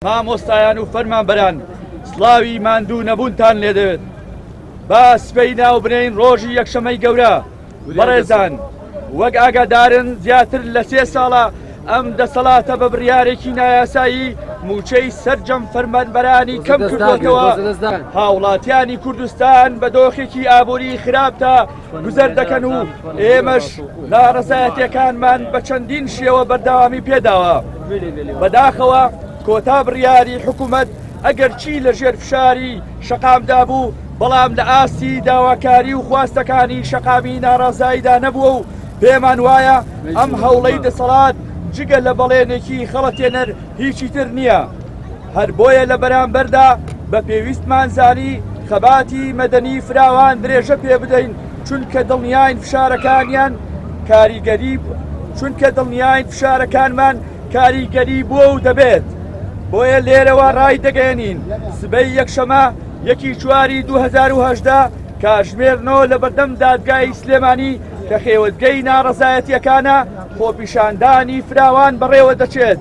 مامۆستایان و فەرمانبەران سڵاوی ماندوو نەبوونتان لێدەوێت. با سبەی ناو بنێین ڕۆژی یەکشەمەی گەورە. بەڕێزان وەک ئاگادارن زیاتر لە سێ ساڵە ئەم دەسەڵاتە بە بڕیارێکی نایاسایی مووچەی سەرجەم فەرمانبەرانی کەم کردوەتەوە. هاوڵاتیانی کوردستان بە دۆخێکی ئابووری خراپدا گوزەر دەکەن و ئێمەش ناڕەزایەتیەکانمان بە چەندین شێوە بەردەوامی پێداوە. بەداخەوە کۆتا بڕیاری حکوومەت ئەگەر چی لە ژێر فشاری شەقامدا بوو، بەڵام لە ئاستی داواکاری و خواستەکانی شەقامی ناڕازاییدا نەبووە و پێمان وایە ئەم هەوڵەی دەسەڵات جگە لە بەڵێنێکی خەڵەتێنەر هیچی تر نییە. هەر بۆیە لە بەرامبەردا بە پێویستمان زانی خەباتی مەدەنی فراوان درێژە پێ بدەین، چونکە دڵنیاین فشارەکانیان کاریگەری چونکە دڵنیاین فشارەکانمان کاریگەری بووە و دەبێت. بۆیە لێرەوە ڕایدەگەیەنین سبەی یەکشەمە یەکی چواری 2018 کاژمێر 9 لە بەردەم دادگای سلێمانی کە خێوەتگەی ناڕەزایەتیەکانە خۆپیشاندانی فراوان بەڕێوە دەچێت.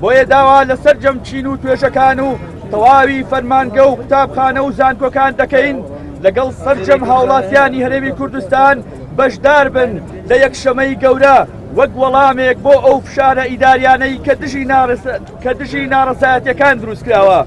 بۆیە داوا لە سەرجەم چین و توێژەکان و تەواوی فەرمانگە و قوتابخانە و زانکۆکان دەکەین لەگەڵ سەرجەم هاوڵاتیانی هەرێمی کوردستان بەشدار بن لە یەکشەمەی گەورە وەک وەڵامێک بۆ ئەو فشارە ئیداریانەی کە دژی ناڕەزایەتیەکان دروستکراوە.